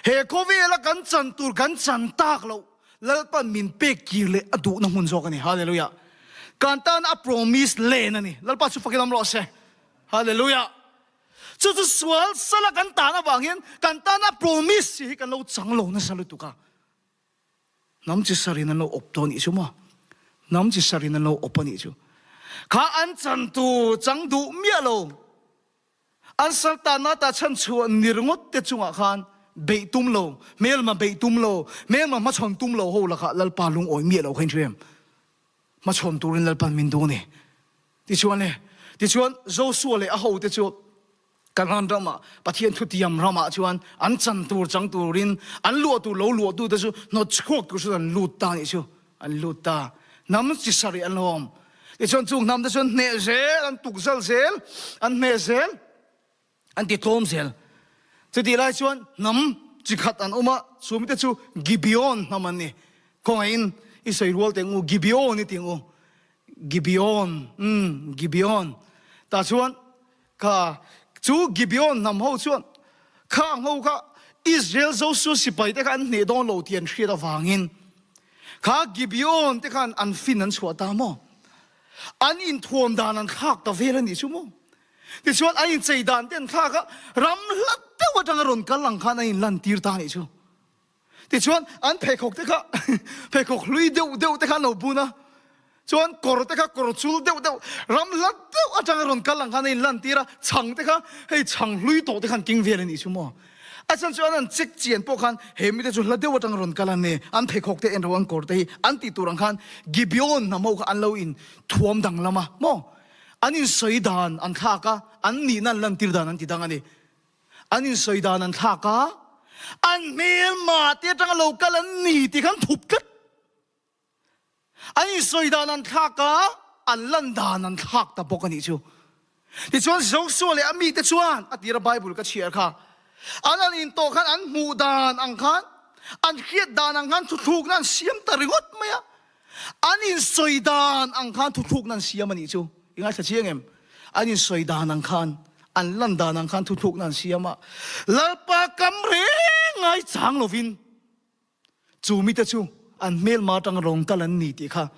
He khawvela kan chan tur kan chan tak loh Lalpan min pek kir leh a duhna hmun zawk a ni. Hallelujah. Kan tan a promise len a ni. Lalpa chu fakin awm rawh se. Hallelujah. Chu chu sual sala kan tan avang hian kan tana promise hi kan lo chang lo nasa lutuk a. Hnam chi sarin an lo awp tawh a nih chu maw? Hnam chi sarin an lo awp a nih chu. Kha an chan tur chang duh miah lo. An sal tanna ta chhan chhuah ni ringawt te chungah khan beih tum lo, hmelma beih tum lo, hmelma hmachhawn tum lo ho lakah Lalpa lungawi miah lo kha in hria em? Hmachhawn turin Lalpan min duh a ni. Tichuan le, tichuan Josua leh a hote chu Kanaan ramah, Pathian thutiam ramah chuan an chan tur chang turin an luah tur lo luahtute chu hnawt chhuak tur chuan an lut ta a nih chu. An lut ta. Hnam chi sarih an lo awm. Tichuan chung hnamte chu an hneh zel, an tukzal zel, an hneh zel. An ti tlawm zel. Chutih lai chuan hnam chi khat an awm a, chu mite chu Gibeon hnam an ni. Khawngaihin i sawi rual teh ang u, Gibeon i ti ang u. Gibeon, umm, Gibeon. Tah chuan kha chu Gibeon hnam ho chuan khang ho kha Israel Josua sipai te kha an hneh dawn lo tih an hriat avangin kha Gibeon te khan an fin an chhuah ta maw? An inthuam dan an thlak ta vel a nih chu maw? Tichuan an inchei dan te an thlak a, ram hla deuh atanga rawn kal ang khan an inlantir ta a nih chu. Tichuan an pheikhawk te kha pheikhawk hlui deuh deuh te kha an lo bun a, chuan kawr te kha kawr chul deuh deuh ram hla deuh atanga rawn kal ang khan an inlantir a, chhang te kha hei chhang hlui tawh te kha an keng vel a nih chu maw. A chhan chu an han check chian pawh khan he mite chu hla deuh atanga rawn kal an ni, an pheikhawk te en ro an kawr te hi an tih tur ang khan Gibeon hnam ho kha an lo inthuam danglam a maw. An insawi dan an thlak a, an nihna an lantir dan an ti dang a ni. An insawi dan an thlak a, An hmelma te atanga lo kal an ni tih kha an thup tlat. An insawi dan an thlak a, an lan dan an thlak ta bawk a nih chu. Tichuan Joshua leh a mite chuan a tira Bible ka chhiar kha an an intawh khan an hmuh dan ang khan, an hriat dan ang khan thuthlukna an siam ta ringawt mai a. An insawi dan ang khan thuthlukna an siam a nih chu. I ngaithla chiang em? An insawi dan ang khan, an lan dan ang khan thuthlukna an siam a. Lalpa kam reng ngai chang lovin chu mite chu an hmelma atanga rawn kal an ni tih kha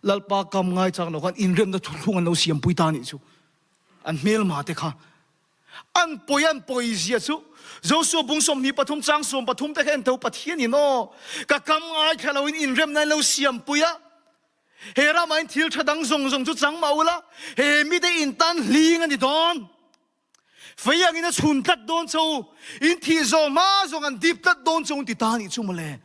Lalpa kam ngai chang lo khan inremna thuthlung an lo siampui ta a nih chu. An hmelma te kha An pawi an pawi zia chu Joshua bung 23 chang 13 te kha en tho Pathian in aw ka kam ngaithla lo in inremna in lo siam pui a he ramah in thil tha dang zawng zawng chu chang mah ula he mite in tan hling a ni dawn fei ang in a chhun tlat dawn cho in thih zawh hma zawng an dip tlat dawn cho ti ta nih chu mawle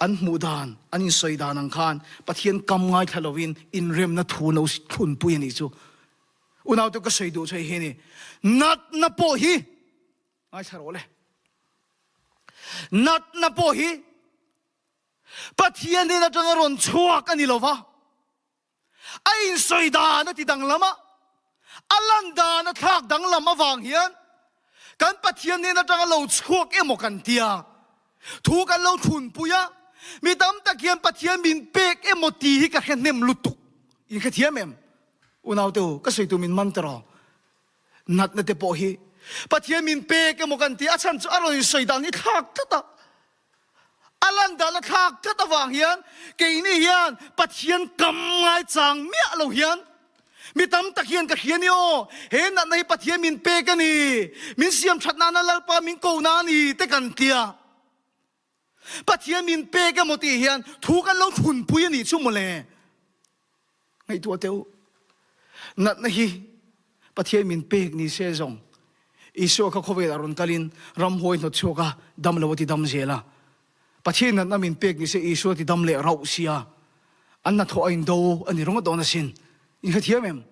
an hmuh dan an insawi dan ang khan Pathian kam ngaithla lo in inremna thu lo thlun pui a nih chu Unaute ka sawi duh chu hei hi a ni, natna pawh hi ngaithla rawh le, natna pawh hi Pathian hnen atanga rawn chhuak a ni lo va, a insawi dan a ti danglam a, a lan dan a thlak danglam avang hian kan Pathian hnen atanga lo chhuak emaw kan tia, thu kan lo thlunpui a, mi tam tak hian Pathian min pek emaw tih hi ka hre hnem lutuk, in hrethiam em? Unaute u, ka sawi tur min man ta rawh. Natna te pawh hi Pathian min pek emaw kan ti, a chhan chu a rawn insawi dan hi thlak tlat a. A lan dan a thlak tlat avang hian keini hian Pathian kam ngaichang miah lo hian mi tam tak hian ka hria ni aw, he natna hi Pathian min pek a ni, min siam that nana Lalpa min ko na a ni te kan tia. Pathian min pek emaw tih hian thu kan lo thunpui a nih chu mawle. Ngaihtuah teh u. Natna hi Pathian min pek ni se zawng Isua kha khawvelah rawn kalin ramhuai hnawt chhuak a, dam lo a ti dam zel a. Pathian natna min pek ni se Isua ti dam leh rauh sia. An hnathawh a indo a ni ringawt dawn asin. In hrethiam em?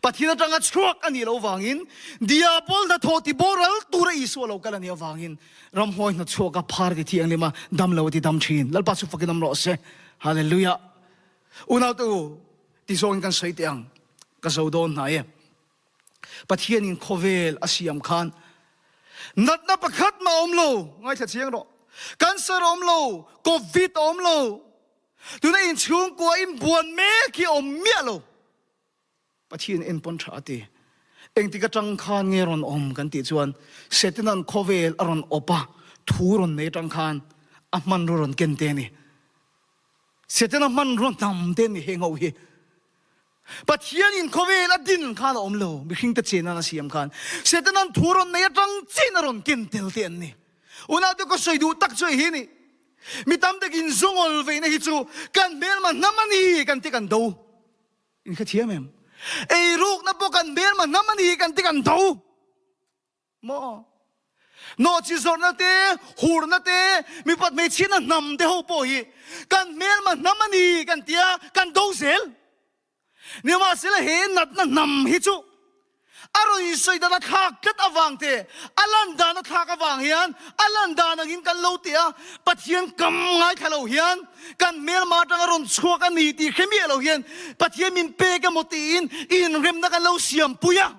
Pathian atanga chhuak a nih loh vangin Diabol hnathawh ti boral tura Isua lo kal a nih avangin ramhuai hnawt chhuak a phar ti thianghlim a, dam lo a ti dam thin. Lalpa chu fakin awm rawh se. Hallelujah. Unaute u, ti zawngin kan sawi teh ang, ka zo dawn hnai e. Pathianin khawvel a siam khan natna pakhat mah a awm lo, ngaithla chiang rawh. Cancer a awm lo, Covid a awm lo, tuna inchhungkua inbuan mek hi a awm miah lo. Pathian en pawn tha a ti. Engtik atang khan nge rawn awm kan tih chuan Setanan khawvel a rawn awp a, thu rawn nei atang khan a hmanraw rawn ken te a ni. Setana hmanraw hnam te a ni heng ho hi. Pathianin khawvel a din khan a awm lo, mihringte chenan a siam khan Setanan thu rawn nei atang chiin a rawn ken tel te an ni. Unaute ka sawi duh tak chu hei hi a ni. Mi tam takin zungawl veina hi chu kan hmelma hnam a ni kan ti kan do. In hrethiam em? Eirukna pawh kan hmelma hnam a ni kan ti kan do. Maw? Nawhchi zawrhna te, hurna te, mipat hmeichhiatna hnam te ho pawh hi kan hmelma hnam a ni kan tia kan do zel. Nimahsela he natna hnam hi chu a rawn insawi dan a thlak tlat avang te, a lan dan a thlak avang hian a lan dan angin kan lo ti a, Pathian kam ngaithla lo hian kan hmelma atanga rawn chhuak a ni tih hre miah lo hian Pathian min pek emaw tiin inremna kan lo siampui a.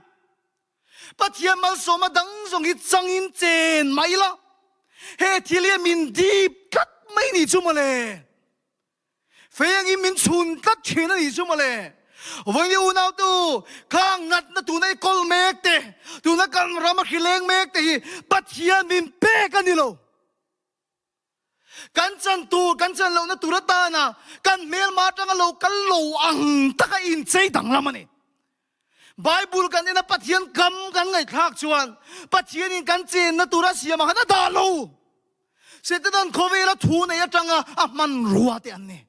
Pathian malsawma dang zawng hi changin chen mai la, he thil hi min dip tlat mai ni chu mawle. Fei angin min chhun tlat thin a nih chu mawle. Vawiin unautu, khang natna tuna i kawl mek te, tuna kan ram a hrileng mek te hi Pathian min pek a ni lo. Kan chan tur, kan chan lohna tur atana kan hmelma atanga lo kal lo ang taka inchei danglam a ni. Bible kan en a Pathian kam kan ngaihthlak chuan Pathianin kan chenna tur a siam ang khan a dah lo. Setanan khawvela thu nei atanga a hmanrua te an ni.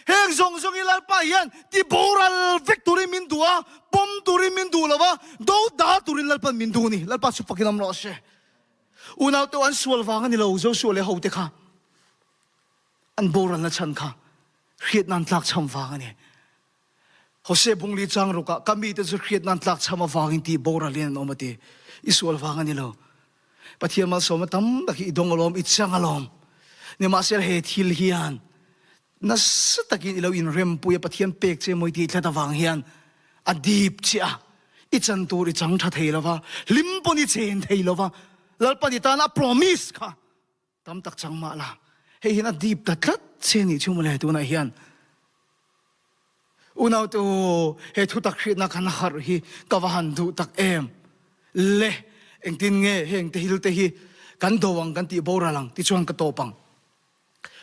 Heng zawng zawng hi Lalpa hian ti boral vek turin min duh a, pawm turin min duh lo va, do dal turin Lalpan min duh a ni. Lalpa chu fakin awm rawh se. Unaute an sual vang a ni lo, Joshua leh hote kha an boralna chhan kha hriatna an tlakchham vang a ni. Hosea bungli chang rukah ka mite chu hriatna an tlakchham avangin tih boralin an awm a ti. I sual vang a ni lo. Pathian malsawmna tam tak hi i dawng alawm, i chang alawm. Nimahsela he thil hian nasa takin i lo inrempui a, Pathian pek che mawi tih tlat avang hian a dip che a, i chan tur i chang tha thei lova, hlim pawn i chen thei lova, Lalpan i tana a promise kha tam tak chang mah la, hei hian a dip ta tlat che nih chu mawle tunah hian. Unau-te u, he thutak hriatna kan harh hi ka va han duh tak em! Le, engtin nge heng te hil te hi kan do ang kan tih boral ang tichuan ka tawp ang.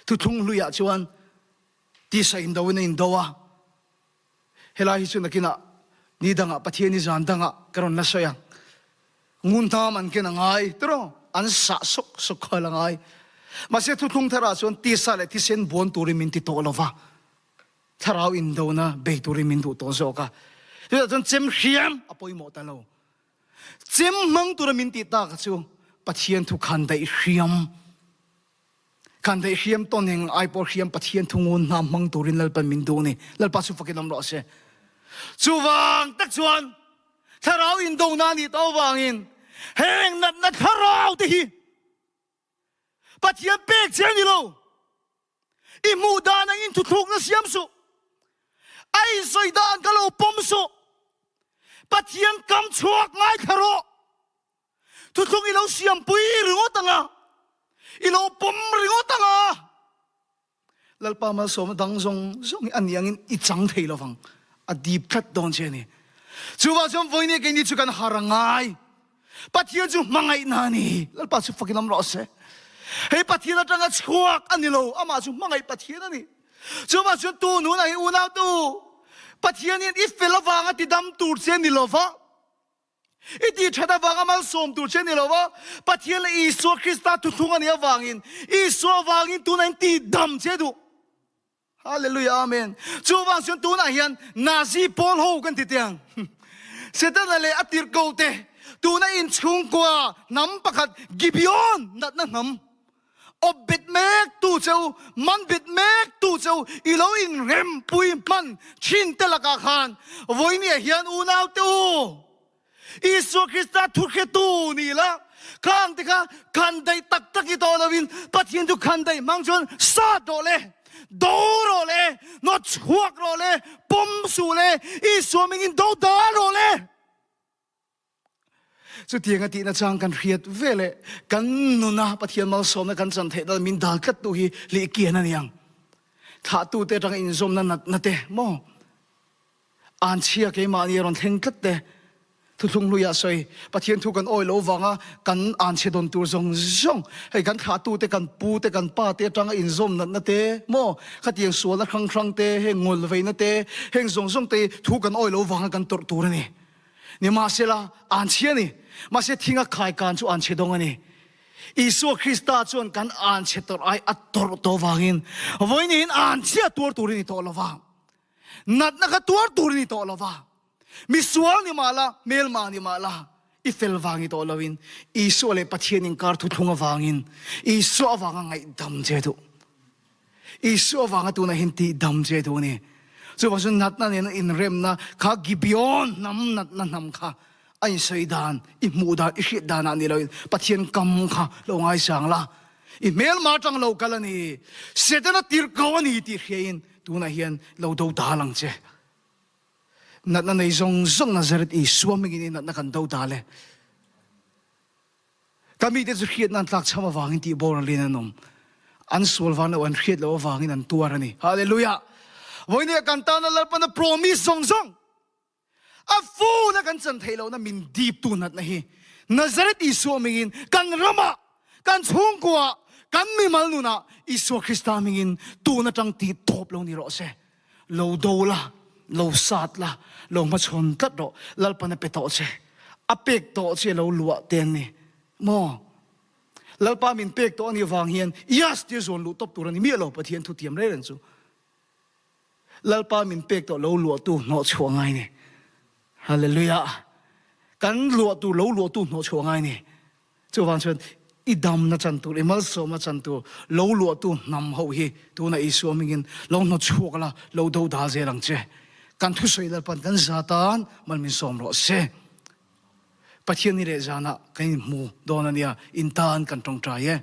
Thuthlung hluiah chuan tisa indo in a indo a, helai hi chu nakinah ni dangah Pathian i zan dangah ka rawn la sawi ang. Ngunhnam an ken a ngai tiraw? An sah sawk sawk kha la ngai. Mahse thuthlung tharah chuan tisa leh thisen buan turin min ti tawh lo va. Thlarau indona bei turin min duh tawh zawk a, chutah chuan chem hriam a pawimawh ta lo. Chem hmang tura min tih tak chu Pathian thu khan daih hriam, khan daih hriam tawn eng ai pawh hriam Pathian thu ngun hna hmang turin Lalpan min duh a ni. Lalpa chu fakin awm rawh se. Chuvang tak chuan thlarau indona a nih tawh avangin heng natna thlarau te hi Pathian pek che a ni lo. I hmuh dan angin thuthlukna siam suh. A insawi dan ka lo pawm suh. Pathian kam chhuak ngaithla rawh. Thuthlung i lo siampui ringawt ang a, i lo pawm ringawt ang a. Lalpa malsawmna dang zawng zawng hi a ni angin i chang thei lo vang. A dip tlat dawn che a ni. Chuvang chuan vawinia keini chu kan har a ngai. Pathian chu hmangaihna a ni. Lalpa chu fakin awm rawh se. Hei Pathian atanga chhuak a ni lo, amah chu hmangaih Pathian a ni. Chuvang chuan tu nunah hi unau tu, Pathian hian i fel avanga tidam tur che a ni lo va, i tih that avanga malsawm tur che a ni lo va, Pathian leh Isua Krista thuthlung a nih avangin, Isua avangin tunah hian tidam che duh. Hallelujah Amen. Chuvang chuan tunah hian Nazi pawl ho kan ti teh ang. Setana leh a tirhko te tuna inchhungkua hnam pakhat Gibeon natna hnam awp bet mek tu cheu, man bet mek tu cheu i lo inrempui hman thin te lakah khan vawinia hian unau te u Isua Krista thuhretu ni la, khang te kha khan daih tak tak i tawh loin Pathian chu khan daih hmang chuan sat rawh le, do rawh le, nawt chhuak rawh le, pawm suh le, Isua mingin do dal rawh le. Chutiang a tihna chang kan hriat ve leh kan nuna Pathian malsawmna kan chan theihna min dal tlat tu hi lihkian a ni ang. Thlahtute atanga inzawmna natna te maw? Anchhia keimahni a rawn thleng tlat te, thuthlung hluiah sawi, Pathian thu kan awi lo vanga kan anchhe dawn tur zawng zawng, hei kan thlahtute, kan pute, kan pate atanga inzawm natna te maw, khatiang sualna hrang hrang te, heng ngawlveina te, heng zawng zawng te hi thu kan awi lo vanga kan tawrh tur a ni. Nimahsela, anchhia a ni. Mahse thinga khaikan chu anchhe dawng a ni. Isua Krista chuan kan anchhe tawrh ai a tawrh tawh vangin vawiin anchhia tuar turin i tawh lo vang. Natna kha tuar tur i ni tawh lo va, misual ni mah la, hmelma ni mah la, i fel vang i tawh loin Isua leh Pathian inkar thuthlung avangin Isua avanga ngaihdam che duh. Isua avanga tunah hian tihdam che duh a ni. Chuvang chuan natna nena inremna kha Gibeon hnam natna hnam kha a insawi dan, i hmuh dan, i hriat danah ni loin Pathian kam kha lo ngaisang la. I hmelma atang lo kal a ni, Setana tirhko a ni tih hriain tunah hian lo do dal ang che. Natna nei zawng zawng Nazareth Isua hmingin i natna kan do dal e. Ka mite chu hriatna an tlakchham avangin tih boralin an awm. An sual van lo an hriat loh avangin an tuar a ni. Hallelujah! Vawinia kan tana Lalpana promise zawng zawng A phone a kan chan theih lohna min diptu natna hi Nazareth Isua hmingin kan ramah, kan chhungkuaah, kan mimal nunah Isua Krista hmingin tun atang tih tawp lo ni rawh se. Lo do la, lo sat la, lo hmachhawn tlat rawh. Lalpan a pe tawh che. A pek tawh che lo luah te an ni maw? Lalpa min pek tawh a nih vang hian yes tia zawn luh tawp tur a ni miah lo Pathian thutiam reng reng chu. Lalpa min pek tawh lo luahtu hnawh chhuah ngai ni. Hallelujah. Kan luahtu lo luahtu hnawh chhuah ngai ni. Chuvang chuan i damna chan tur, i malsawmna chan tur lo luahtu hnam ho hi tuna Isua hmingin lo hnawt chhuak la, lo do dal zel ang che. Kan thusawi Lalpan kan za tan mal min sawm rawh se. Pathian ni leh zanah kan inhmu dawn a nia, in tan kan tawngtai e.